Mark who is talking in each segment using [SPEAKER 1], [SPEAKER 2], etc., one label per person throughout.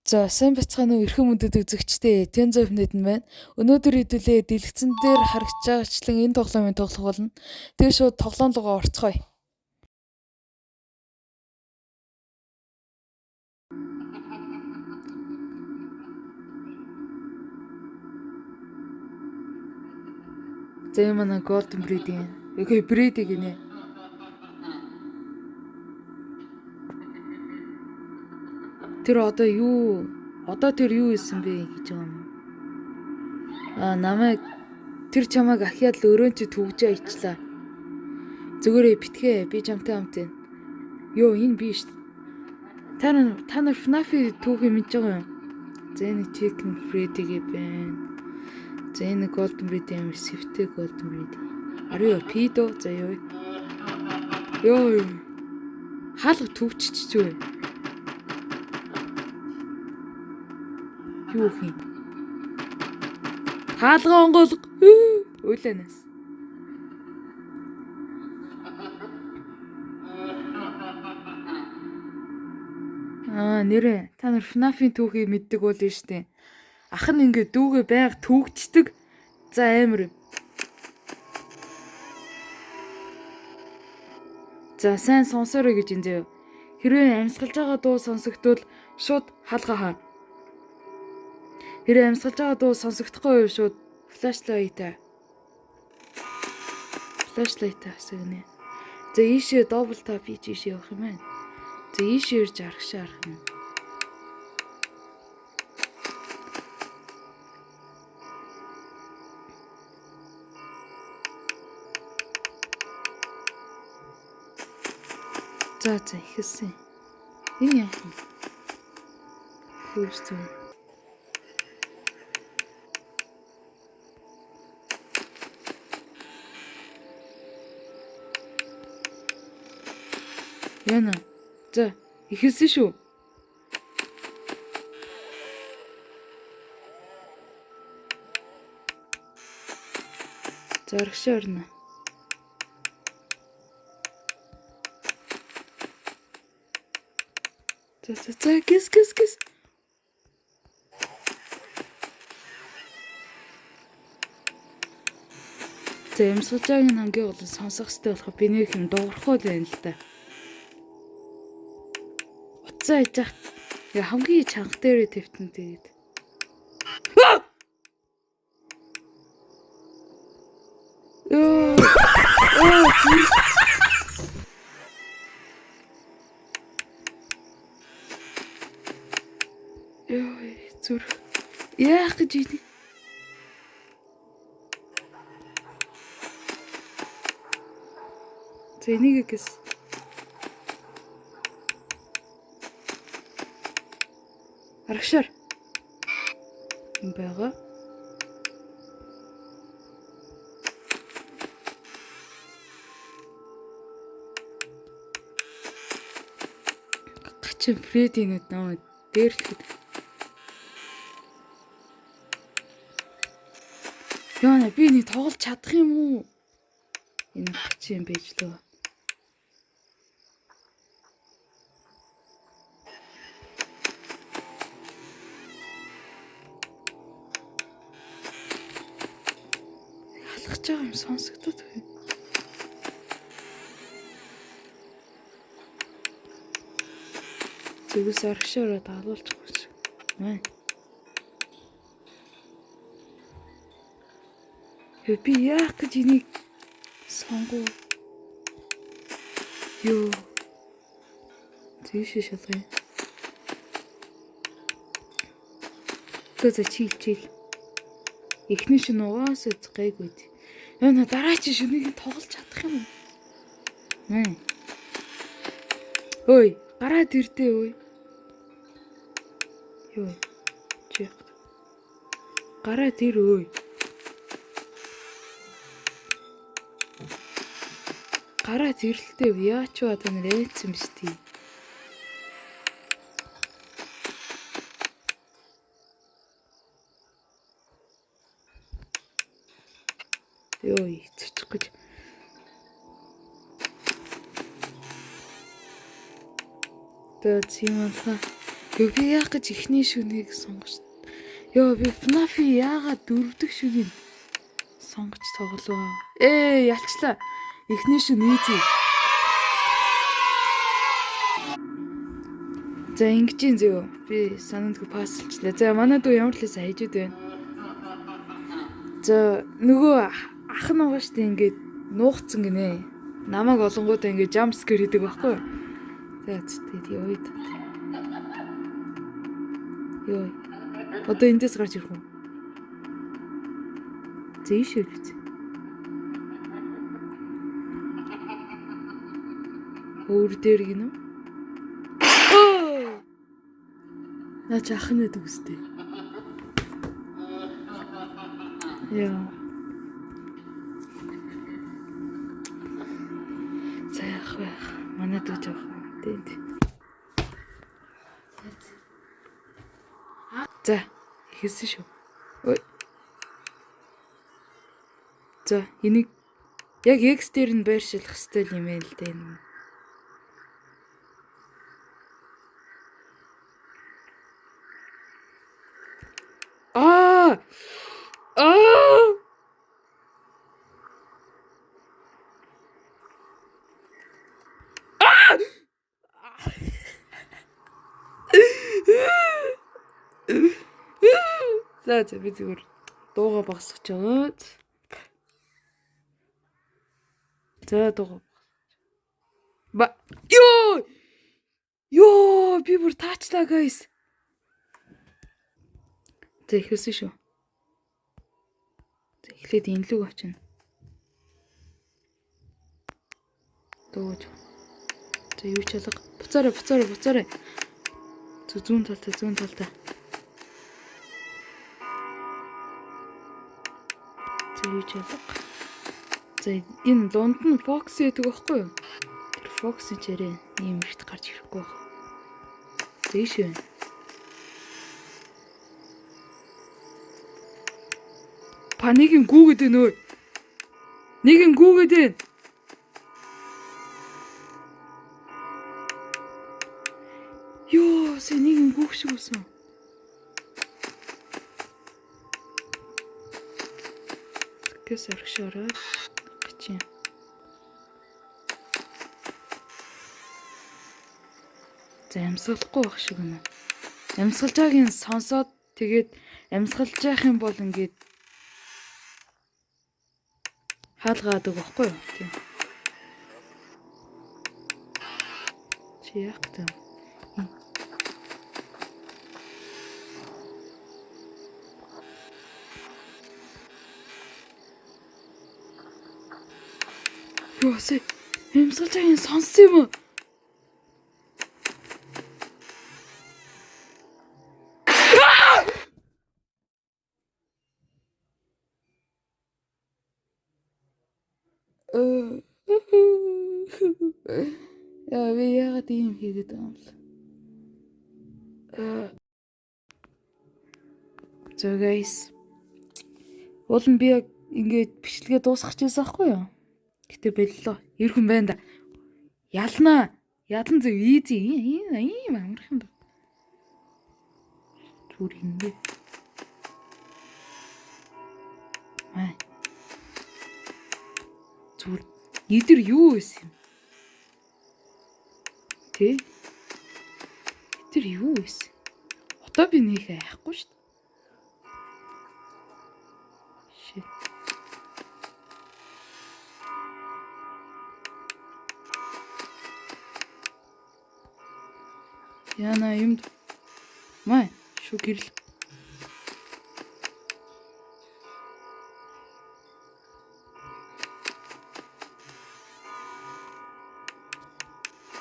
[SPEAKER 1] За, сайн бацгаана уу, эрхэм хүндэт үзэгчдээ. Тензо Нэдэн байна. Өнөөдөр хэдүүлээ дэлгэцэн дээр харагдж байгаачлан энэ тоглоомыг тоглох болно. Тэгээ шууд тоглоом руугаа орцгоё. За, энэ манай Golden Breed юм. Окей, Breed гинэ. Тэр одоо юу? Одоо тэр юу исэн бэ гэж байгаа юм. Аа, намайг тэр чамайг ахиад л өрөөн чи түгжээ ичлээ. Зүгээрээ битгээ, би чамтай хамт байна. Йоо, энэ би шүү. Та нар FNAF-ийн түүхийг мэдж байгаа юм. За, энэ Chicken Freddy байна. За, энэ Golden Freddy амар сэвтэй Golden Freddy. Are you a pedo? За, ёо. Ёо. Хаалга төвчч юу? Юу хин? Хаалга онгойлго. Уйланаас. Аа, нэрээ та нар FNAF-ийн түүхийг мэддэг бол нь штэ. Ах нь ингээ дүүгээ байг түүгчдэг. За, амар юм. За, сайн сонсоорой гэж энэ заяа. Хэрвээ амьсгалж байгаа дуу сонсогдвол шууд хаалга хаа. Хэрвээ амьсгалж байгаа дуу сонсогдохгүй байвал шууд flashlight аа. Flashlight аа гинэ. За, ийшээ double tap хийж ийшээ явах юм байна. За, ийшээ ирж арагшаа харах юм. За, эхэлсэн. Энэ яах юм? Close to. Яна. За, эхэлсэн шүү. За, арагшаа орно. За, гэс гэс гэс. За, амьсгалжааг нь хамгийн гол нь сонсох хэрэгтэй болохоор би нэг юм дуурахгүй л байна л да. Утсаа иж яхад хамгийн чанга дээрээ твтэн тэгээд. Йоо. Оо. Йоо, зүрх. Яах гэж ийдэг? За, энийг гэс. Арагшаар. Юм байгаа. Гачин Фрединүүд намайг дээрлэхэд. Яа, би нэг тоглож чадах юм уу? Энэ гачин юм байж лөө. Алхаж байгаа юм сонсогдоод байна. Зүгээс арагшаараа даалуулчих шиг. Маа. Йоо, би яах гэж энийг сонгов. Йоо. Тийшээ шалгая. За, chill chill. Эхний шин угаасаа гайгүй. Яа, на дараагийн шүнийг тоглож чадах юм уу? Мм. Ой, гараад ирдээ ой. Йоо. Чи. Гараад ир ой. Гараад ирэлтэй яач вэ, та нар ээцсэн биз дээ. Йоо, цочих гэж. Тэгээ тийм алга. Йоо, би яах гэж эхний шүнийг сонгож. Йоо, би FNAF яагаад дөрөв дэх шүнийг сонгож тоглоо. Ялчлаа. Эхний шүн easy. За, ингэж юм зөө. Би санаандгүй pass лчлаа. За, манай дүү ямар л лээс хайжууд байна. За, нөгөө ах нь байгаа штэ, ингээд нуугдсан гинэ. Намайг олонгуудаа ингээд jump scare хийдэг байхгүй юу? За, тэгээд ёо. Ёо. Одоо эндээс гарч ирэх үү? За, ийш ирэх. Өөр дээр гинэ үү? Оо!
[SPEAKER 2] Наа чи ах нь гэдэг үстэй.
[SPEAKER 1] Яа. За, яах вэ? Манай дүү жоох. Тийм. За, эхэлсэн шүү. Ой. За, энийг яг X дээр нь байршуулах хэрэгтэй юм байна л да энэ. Аа! Аа! За за, би зүгээр дууга багасгах чаад. За, дууга. Ба ёо! Ёо, би бүр таачлаа, guys. За, эхэлсэн шүү. За, эхлээд энэ лүг очино. Дууж. За, юу ч алга. Буцаарай, буцаарай, буцаарай. Зү зүүн талтай, зүүн талтай. За, юу ч алга. За, энэ дунд нь Foxy гэдэг байхгүй юу? Тэр Foxy ч арай ийм ихт гарч ирэхгүй байна. За, ийш байна. Па, нэг юм гүүгээд байна өө. Нэг юм гүүгээд байна. Йоо, сая нэг юм гүүх шиг болсон. Гэс орхиш ороод гिचин. За, амьсгалахгүй байх шиг байна. Амьсгалж байгааг нь сонсоод, тэгээд амьсгалж явах юм бол ингээд хаалгаадаг байхгүй юу? Тийм. Чи яах гэдэг юм? Юу сая амьсгалж байгааг нь сонссон юм уу? Яа, би яагаад ийм хийгээд байгаа юм бол? За, guys. Уул нь би яг ингээд бичлэгээ дуусгах гэсэн аахгүй юу? Гэтэ боллоо. Эр хүн байна да. Ялнаа. Ялан зөв, easy. Ийм ийм амарх юм байна. Зүгээр ингэ. Аа. Зүгээр эдэр юу байсан юм? Тэ? Эдэр юу байсан? Одоо би нөх айхгүй шүү дээ. Shit. Яна юмд. Май, шүү гэрэл.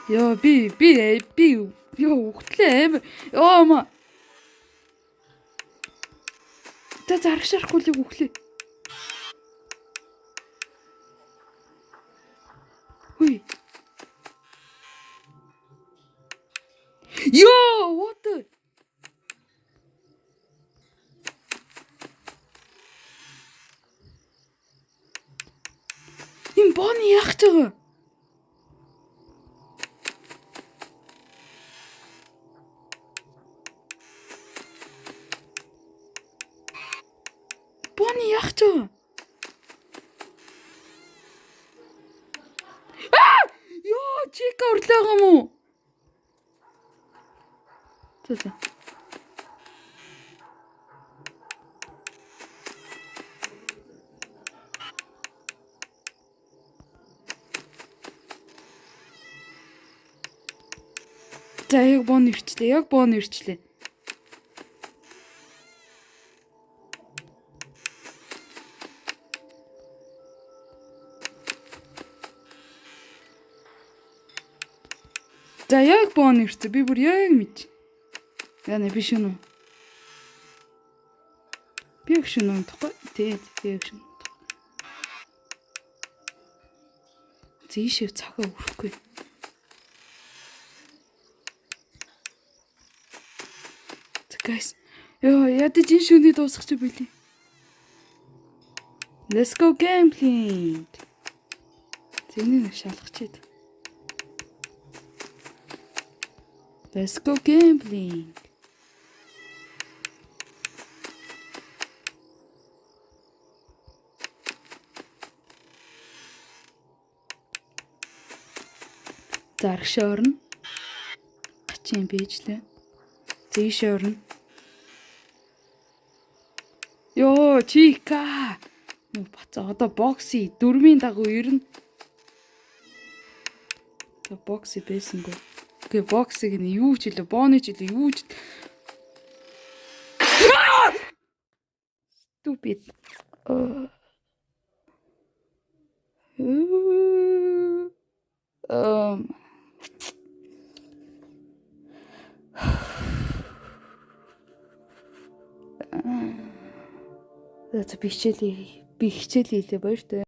[SPEAKER 1] Йоо, би ёо, үхтлээ амар. Ёо ма. Тэ зарах шарахгүй л үхлээ. Хүй. Йоо, what the? Энэ Bonnie яах гэж байгаа? Яах ч вэ? Аа! Йоо, Чика орлоо юм уу? За за. За яг бон ирчлээ. Яг бон ирчлээ. За яг бон ирсэн. Би бүр яг мэдж. Яа нэ биш үү? Би яг шин унтахгүй. Тий, би яг шин унтахгүй. Зийшээ цахаа өрөхгүй. За guys. Йоо, ядаж энэ шөний дуусгах чи билий. Let's go gambling. Зэнийг шалгах чид. Let's go gambling. Зарагшаа орно. Гачин бийжлээ. Зээшээ орно. Йоо, Чика. Нүг баца одоо бокси дөрмийн дагуу ирнэ. За бокси байсангүй. Үгүй боксиг нь юу ч илээ, бооны ч илээ, юу ч. Stupid. За би хичээл хийлээ баяртай.